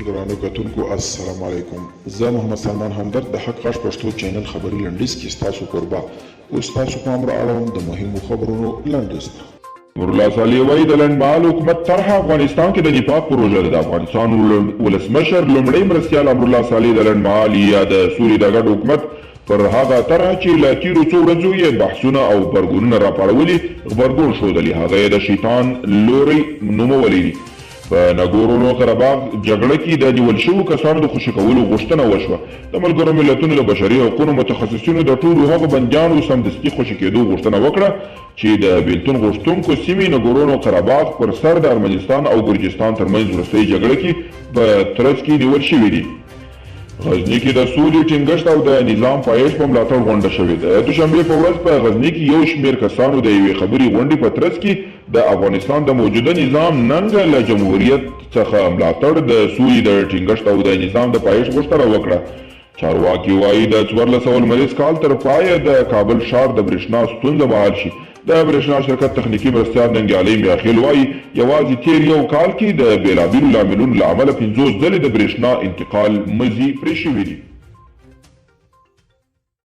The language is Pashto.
ګرانو کتونکو السلام علیکم، زه محمد سلمان همدرد د حق غږ پښتو چینل خبري لنډیز کې ستاسو کوربه. اوس ستاسو پام را اړوم د مهمو خبرونو لنډیز ته. امرالله صالح وايي، د لنډمهال حکومت طرحه افغانستان کې د نفاق پروژه ده. د افغانستان ولسمشر لومړی مرستیال امرالله صالح د لنډمهال یا د سولې د ګډ حکومت پر هغه طرحه چې له تېرو څو ورځو یې بحثونه او غبرګونونه راپارولي، غبرګون ښودلی، هغه یې د شیطان لوری نومولی دی. په نګورونو قرهباغ جګړه کې د نیول شوو کسانو د خوشې کولو غوښتنه وشوه. د ملګرو ملتونو د بشري حقونو متخصصینو د ټولو هغو بندیانو سمدستي خوشې کېدو غوښتنه وکړه چې د بېلتون غوښتونکو سیمې نګورونو قرهباغ پر سر د ارمنستان او ګرجستان ترمنځ وروستۍ جګړه کې په ترڅ کې نیول شوي دي. غزني کې د سولې ټینګښت او د نظام پایښت په ملاتړ غونډه شوې. د دوشنبې په ورځ په غزني کې یو شمېر کسانو د یوې خبري غونډې په ترڅ کې د افغانستان د موجوده نظام ننګه، له جمهوریت څخه ملاتړ، د سولې د ټینګښت او د نظام د پایښت غوښتنه وکړه. چارواکي وايي، د 1400 لمریز کال تر پایه د کابل ښار د برښنا ستونزه به حل شي. د برښنا شرکت تخنیکي مرستیال ننګیالی میاخېل وايي، یوازې تېر یو کال کې د بېلابېلو لاملونو له امله 50 ځلې د برښنا انتقال مزي پرې شوي دي.